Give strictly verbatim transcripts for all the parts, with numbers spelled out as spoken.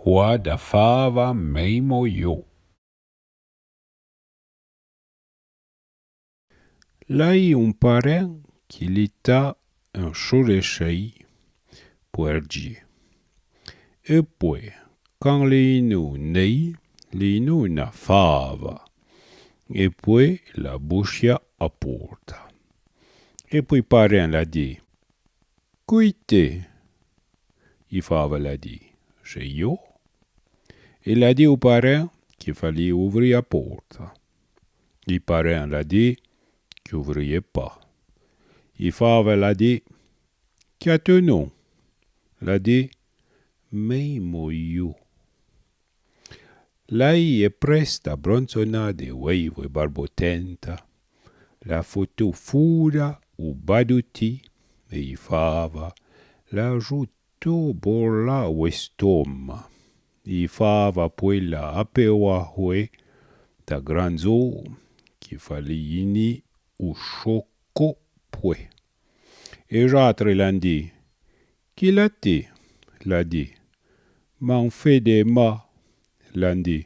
Hwa da fâva méimo yo. L'a i oun parin ki lita oun chorechei pouè rdjyé. E pouè, kan l'è inou néi, l'è inou na fâva. E pouè l'a bouchya a porta. E pouè parin l'a di: Kouit'é? I fâva l'a di: Ch'é yo. E l'a di ou parin ki fali ouvri a porta. I parin l'a di ki ouvriyé pa. I fâva l'a di: Ky'a tu non? L'a di: Méimo yo. L'a i é presta bronzona de ouéivo é barbotenta, l'a fotu foura ou badouti, é i fâva l'a joutu borla ou estoma. I fâva pouè l'a apéwa houè da grandzo ki fali ini ou choko pouè. É j'âtre l'an di: Ki l'a ti? L'a di: M'an fé de ma. L'an di: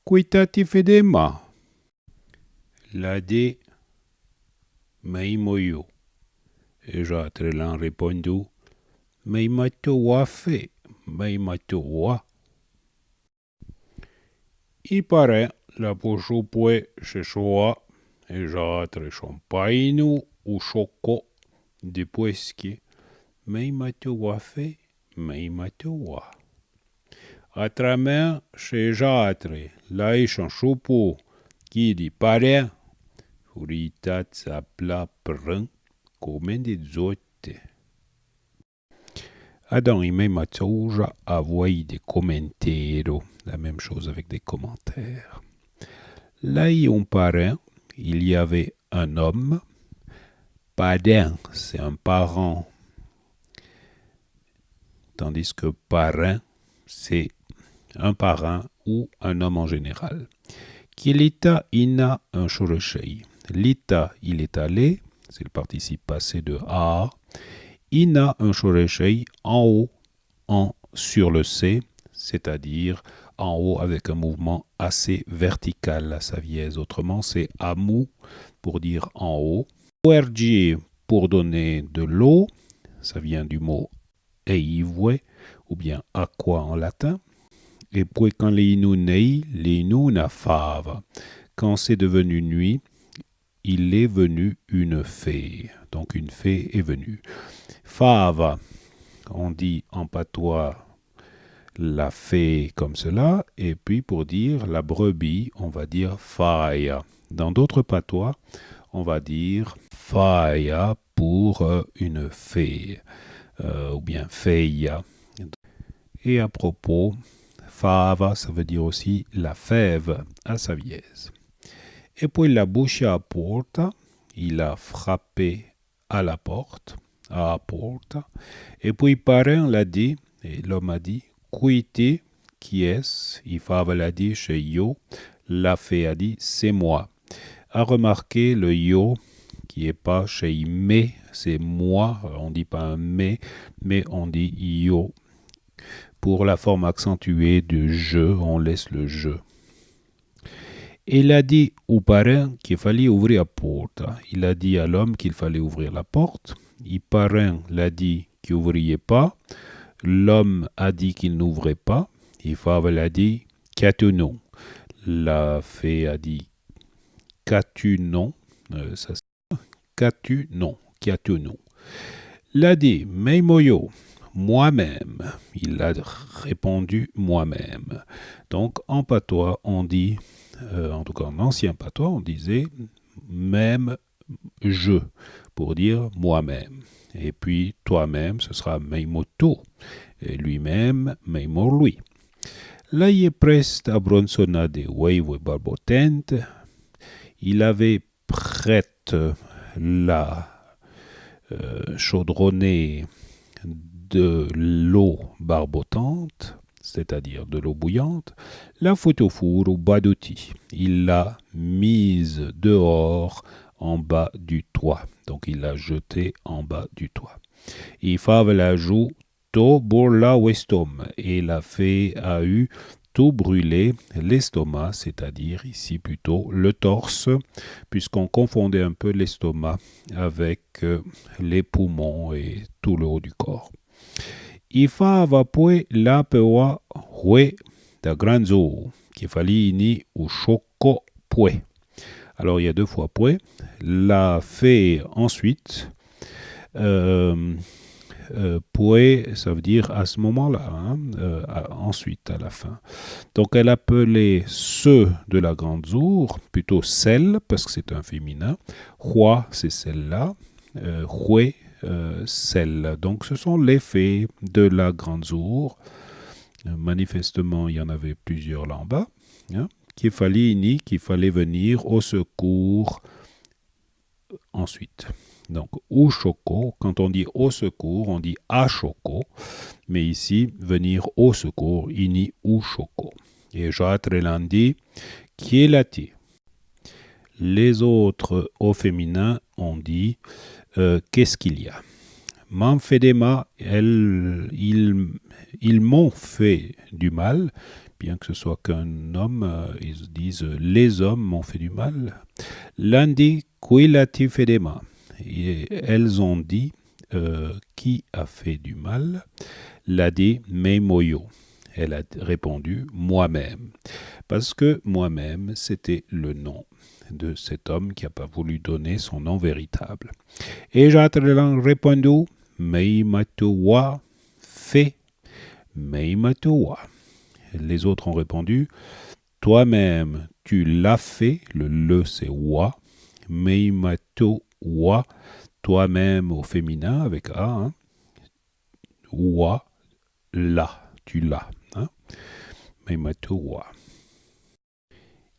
Kouita ti fé de ma? L'a di: Méimo yo. É j'âtre l'an répondu: Méima to wa fé, méima to wa. I parin l'a pouchu pouè che choa, é j'âtre chon painu ou choko de pouèsque, méima to wa fé, méima to wa. Atramin che j'âtre l'a i chon choupu ki di parin, furita tsapla prin komin de dzote. Adon i méima tsouja avoué de comentero, la même chose avec des commentaires. L'a i oun parin, il y avait un homme. Padin, c'est un parent, tandis que parin, c'est un parrain ou un homme en général. Ki lita ina oun chorechei. Lita, il est allé, c'est le participe passé de a. Ina oun chorechei, an o, en, sur le C, c'est-à-dire en haut avec un mouvement assez vertical à Savièse. Autrement, c'est amou pour dire en haut. Pouè rdjyé, pour donner de l'eau, ça vient du mot éivoue, ou bien aqua en latin. É pouè kan l'è inou néi, l'è inou na fâva. Quand c'est devenu nuit, il est venu une fée. Donc une fée est venue. Fâva, on dit en patois la fée comme cela, et puis pour dire la brebis, on va dire fâya. Dans d'autres patois, on va dire fâya pour, euh, une fée, euh, ou bien feia. Et à propos, fâva, ça veut dire aussi la fève à Savièse. É pouè l'a bouchya a porta, il a frappé à la porte, a porta. É pouè parin l'a di, et l'homme a dit, kouiti, qui est-ce? I fâva l'a di, ch'é yo. La fée a dit, c'est moi. À remarquer le yo, qui est pas ch'é mé, c'est moi. On dit pas un mé, mais on dit yo. Pour la forme accentuée de je, on laisse le je. É l'a di ou parin ki fali ouvri a porta. Il a dit à l'homme qu'il fallait ouvrir la porte. I parin l'a di ki ouvriyé pa. L'homme a dit qu'il n'ouvrait pas. I fâva l'a di, ky'a tu non? La fée a dit, k'a tu non? Euh, ça K'a tu non? Ky'a tu non? L'a di, méimo yo, moi-même. Il a répondu, moi-même. Donc, en patois, on dit, euh, en tout cas en ancien patois, on disait même je pour dire moi-même. Et puis, toi-même, ce sera méimo to. Et lui-même, méimo lui. L'a i é presta bronzona de ouéivo é barbotenta. Il avait prête la, euh, chaudronnée de l'eau barbotante, c'est-à-dire de l'eau bouillante, l'a fotu foura ou badouti. Il l'a mise dehors en bas du toit. Donc il l'a jetée en bas du toit. I fâva l'a joutu to bourla ouèstoma. Et la fée a eu tout brûlé l'estomac, c'est-à-dire ici plutôt le torse, puisqu'on confondait un peu l'estomac avec, euh, les poumons et tout le haut du corps. I fâva pouè la peua houè da gran dzour, qu'i falì ini ou chocò pouè. Alors, il y a deux fois pouè. La fée ensuite. Euh, euh, pouè, ça veut dire à ce moment-là, hein, euh, à- ensuite, à la fin. Donc, elle appelait ceux de la grande zour, plutôt celles, parce que c'est un féminin. Houè, c'est celle-là. Euh, houè, euh, celle. Donc, ce sont les fées de la grande zour. Euh, manifestement, il y en avait plusieurs là-bas, hein, qu'i falì ini, qu'il fallait venir au secours ensuite. Donc, ou chocò, quand on dit au secours, on dit a chocò, mais ici, venir au secours, ini ou chocò. Et j'âtre l'an di, qu'i l'a-t-i ? Les autres, au féminin, ont dit, euh, qu'est-ce qu'il y a ? M'an fé de ma, elles, ils, ils m'ont fait du mal, bien que ce soit qu'un homme, euh, ils disent, les hommes m'ont fait du mal. L'an di, qu'i l'a-t-i fé de ma ? Et elles ont dit, euh, qui a fait du mal ? L'a di, méimò yo. Elle a répondu, moi-même. Parce que moi-même, c'était le nom de cet homme qui a pas voulu donner son nom véritable. Et j'âtre l'an répondu, méimò to wa fé, méimò to wa. Les autres ont répondu, toi-même, tu l'as fait, le le c'est wa, méimò to wa, toi-même au féminin avec a, hein. Wa, l'a, tu l'as, hein. Méimò to wa.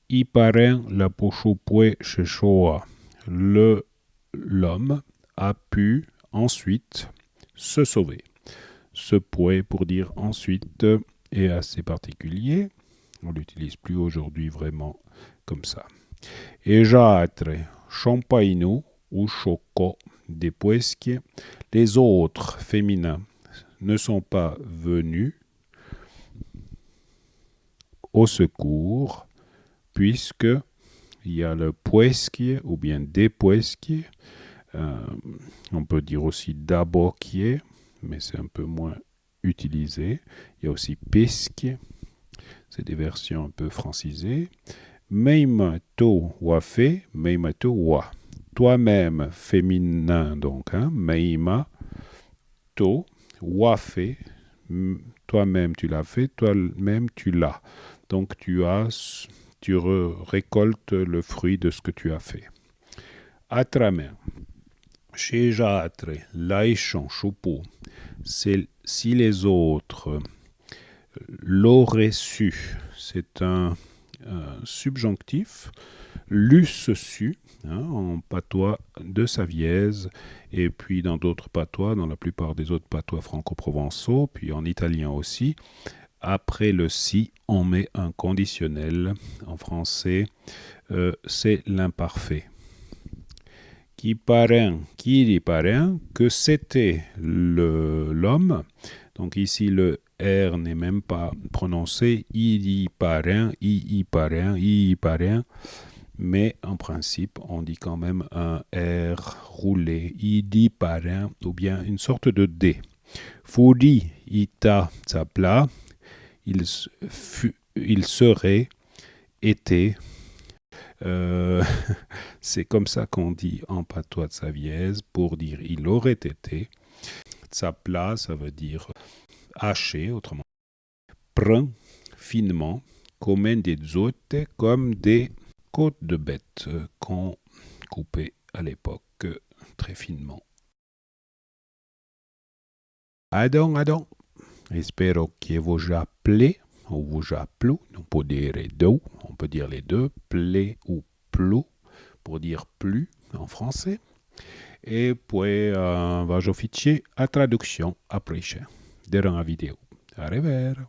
I parin l'a pouchou pouè che choa. Le, l'homme a pu ensuite se sauver. Ce pouè pour dire ensuite est assez particulier. On l'utilise plus aujourd'hui vraiment comme ça. É j'âtre, chon pa inu ou chocò de pouèsque, les autres féminins ne sont pas venus au secours, puisque il y a le pouèsque ou bien de pouèsque, euh, on peut dire aussi d'abocque, mais c'est un peu moins utilisé. Il y a aussi pesque, c'est des versions un peu francisées. Méimò to wa fé, méimò to wa. Toi-même, féminin donc, hein, méimò to wa fé, m-, toi-même tu l'as fait, toi-même tu l'as. Donc tu as, tu re-, récoltes le fruit de ce que tu as fait. Atramin. Che j'âtre l'aichon chopou, c'est si les autres l'auraient su. C'est un, un subjonctif. L'eusse su, hein, en patois de Savièse, et puis dans d'autres patois, dans la plupart des autres patois franco-provençaux, puis en italien aussi, après le si, on met un conditionnel. En français, euh, c'est l'imparfait. Qu'i parin, qu'i parin, que c'était le, l'homme. Donc ici, le R n'est même pas prononcé. I parin, i parin, i parin. Mais en principe, on dit quand même un R roulé. I parin, ou bien une sorte de D. Furi ita tsapla, il s-, fu-, il serait été. Euh, c'est comme ça qu'on dit en patois de Savièse pour dire il aurait été. Tsapla, ça veut dire haché, autrement. Prin, finement, comme des zotes, comme des côtes de bête, euh, qu'on coupait à l'époque, euh, très finement. Adon, adon. Espero que vos a plé ou vos a plou. On peut dire les deux. On peut dire les deux, plé ou plou, pour dire plu en français. É pouè, euh, vajo fitché a traducsion apré. Deran a vidéo. A revère.